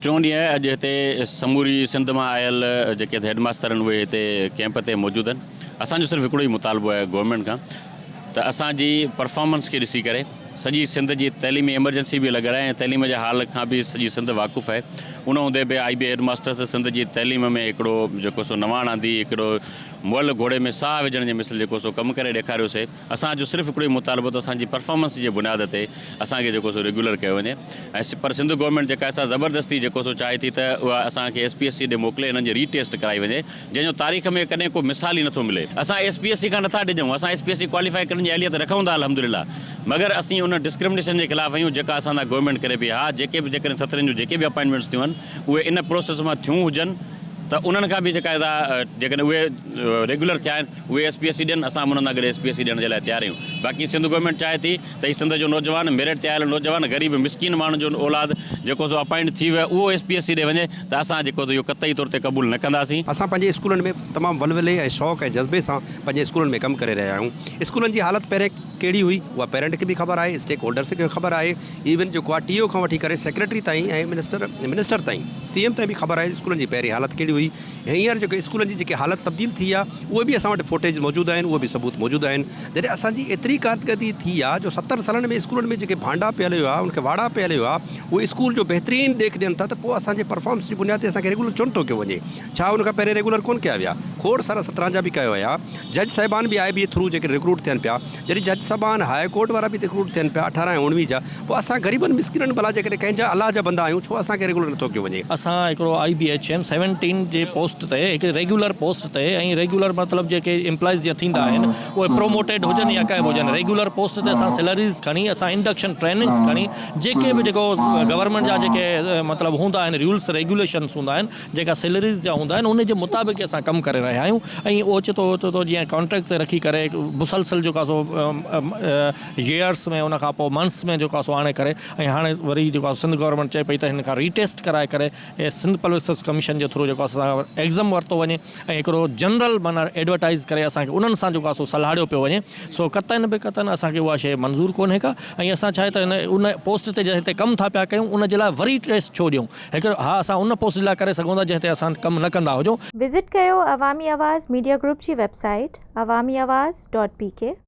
ٽيون ڏينهن آهي اڄ هتي سموري سنڌ مان آيل جيڪي هيڊ ماستر آهن اهي هتي ڪيمپ تي موجود آهن اسان جو صرف هڪڙو ئي مطالبو آهي گورنمينٽ کان ته اسان جي پرفارمنس کي ڏسي ڪري سڄي سنڌ جي تعليمي ايمرجنسي به لڳل آهي ۽ تعليم جي حال کان به سڄي سنڌ واقف آهي ان هوندي به آئي بي هيڊ ماسترس سنڌ جي تعليم ۾ هڪڙو جيڪو سو نواڻ آندي هڪڙو مئل گهوڙي ۾ ساهه وجهڻ جي مثل جيڪو سو ڪم ڪري ڏيکاريو سي اسان جو صرف هڪڙو ئي مطالبو ته اسان جي پرفارمنس جي بنياد تي اسان کي جيڪو سو ريگيولر ڪيو وڃي ۽ پر سنڌ گورنمينٽ جيڪا آهي سا زبردستي جيڪو سو چاهي ٿي ته اها اسان کي ايس پي ايس سي ڏي موڪلي انهن جي ري ٽيسٽ ڪرائي وڃي جنهن جو تاريخ ۾ ڪڏهن ڪو مثال ئي نٿو ملي. اسان ايس پي ايس سي کان نٿا ڊڄون اسان S P S C qualify ڪرڻ جي اهليت رکون ٿا الحمدلله مگر اسين ان ڊسڪرمنيشن جي خلاف آهيون جيڪا اسان سان گورنمينٽ ڪري پئي ها جيڪي به جيڪڏهن سترهن جون جيڪي به اپائنٽمينٽس ٿيون آهن اهي ان پروسيس مان ٿيون هجن ته انهن کان به جيڪا جيڪڏهن اهي ريگيولر ٿيا آهن اهي ايس پي ايس سي ڏين اسان به انهن سان گڏ ايس پي ايس سي ڏيڻ جي لاء تيار آهيون باقي سنڌ گورنمينٽ چاهي ٿي ته هي سنڌ جو نوجوان ميرٽ تي آيل نوجوان غريب مسڪين ماڻهن جو اولاد جيڪو سو اپائنٽ ٿي ويو آهي اهو ايس پي ايس سي ڏي وڃي ته اسان جيڪو اهو قطعي طور تي قبول نه ڪنداسين. اسان پنهنجي اسڪولن ۾ تمام ولولي ۽ شوق ۽ جذبي سان پنهنجي اسڪولن ۾ ڪم ڪري رهيا آهيون اسڪولن جي حالت پهرين ڪهڙي هئي اها پيرنٽ کي به خبر آهي اسٽيڪ هولڊرس کي به خبر آهي ايون جيڪو آهي ٽي او کان وٺي ڪري سيڪريٽري تائين ۽ منسٽر منسٽر تائين سي ايم تائين به خبر آهي اسڪولن جي پهرين حالت ڪهڙي هئي هينئر جيڪو اسڪولن جي جيڪي حالت تبديل ٿي آ اهي به اسان وٽ فوٽيج موجود آهن اهي به ثبوت موجود آهن جڏهن اسان جي ايتري ڪارڪردگي ٿي آ جو 70 سالن ۾ اسڪولن ۾ جيڪي ڀانڊا پيل هيا ان کي واڙا پيل هيا اهي اسڪول جو بهترين ڏيک ڏين ٿا ته پوء اسان جي پرفارمنس جي بنياد تي اسان کي ريگولر ڇو نٿو ڪيو وڃي ڇا ان کان پهرين ريگولر ڪونه ڪيا ويا کوڙ سارا 17 جا به ڪيا ويا جج صاحبان به آء بي اي ٿرو جيڪي ريڪروٽ ٿين پيا جڏهن جج صاحبان هاء ڪورٽ وارا به ريڪروٽ ٿين پيا 18 ۽ 19 جا پوء اسان غريبن مسڪينن ڀلا جيڪڏهن ڪنهن جا الله جا بندا آهيون ڇو اسان کي ريگولر نٿو ڪيو وڃي. اسان هڪڙو آئي بي ايڇ ايم سيونٽين جي پوسٽ تي هڪ ريگيولر پوسٽ تي ۽ ريگيولر مطلب جيڪي امپلائيز جيئن ٿيندا آهن اهي پروموٽيڊ هجن يا ڪنهن به هجن ريگيولر پوسٽ تي اسان سيلريز کڻي اسان انڊڪشن ٽريننگس کڻي جيڪي به جيڪو گورنمينٽ جا جيڪي مطلب هوندا آهن رولس ريگيوليشنس هوندا آهن جيڪا سيلريز جا هوندا آهن ان جي مطابق اسان ڪم ڪري رهيا آهيون ۽ اوچتو اوچتو جيئن ڪانٽريڪٽ تي رکي ڪري مسلسل جيڪو آهي سو ييئرس ۾ ان کان پوء منٿس ۾ جيڪو آهي سو آڻي ڪري ۽ هاڻي وري جيڪو آهي سنڌ گورنمينٽ چئي پئي ته هن کان ري ٽيسٽ ڪرائي ڪري ۽ سنڌ پبلڪ سروس ڪميشن جي ٿرو جيڪو آهي سو اسان کان ايگزم ورتو وڃي ۽ هڪڙو جنرل معنيٰ ايڊورٽائيز ڪري اسان کي انهن سان جيڪو آهي سو سلهاڙيو پيو وڃي سو قطعن به قطعن اسان کي اها شيء منظور ڪونهي ڪا ۽ اسان ڇا آهي ته ان پوسٽ تي جنهن تي ڪم ٿا پيا ڪيون ان جي لاء وري ٽيسٽ ڇو ڏيون هڪ ها اسان ان پوسٽ جي لاء ڪري سگهون ٿا جنهن تي اسان ڪم نه ڪندا هجون. وزٽ ڪيو عوامي آواز ميڊيا گروپ جي website Awami Awaz dot P K.